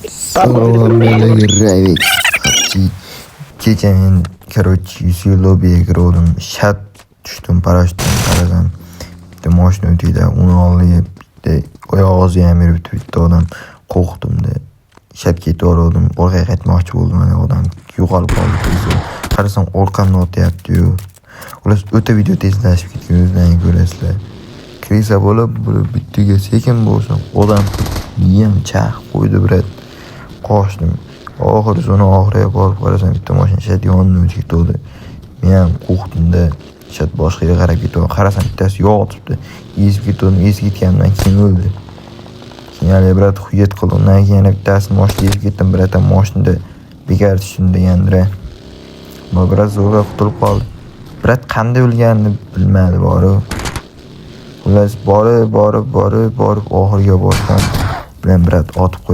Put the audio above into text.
Salom Rayvik. Kecha men, короче, UC lobbyga kirdim. Shat tushdim parashyutdan, qarasam, bitta moshina o'tiydi. Uni oldiga bitta oyog'i ham yuribdi bitta odam. Qo'rqdim-da. Shat ketaverdim. Orqaga qaytmoqchi bo'ldim, mana odam yo'qolib qoldi tezda. Qarasam, orqamdan otyapti-yu. Xullas, o'ta video tezlashib ketgan, o'zlaring ko'rasizlar. Крыса bo'lib, bo'lib bittaga sekin bo'lsam, odam miyam chaqib qo'ydi, брат. Qochdim. Oxiri zona oxiriga borib qarasam, bitta mashina shat yonidan o'tib ketdi. Men ham qo'rqdim-da. Shat boshqaga qarab ketdim. Qarasam, bittasi yotibdi. Ezib ketdim, ezib ketganimdan keyin o'ldi. Keyin haligi, брат, хует qildi. Undan keyin yana bittasini moshinada ezib ketdim, брат, mashinada bekor tushdim degandira. Va брат zo'rg'a qutulib qoldi. Брат qanday o'lganini bilmadi boru. Xullas, borib, borib, borib, borib oxiriga borsam bilan, брат, otib qo'ydi.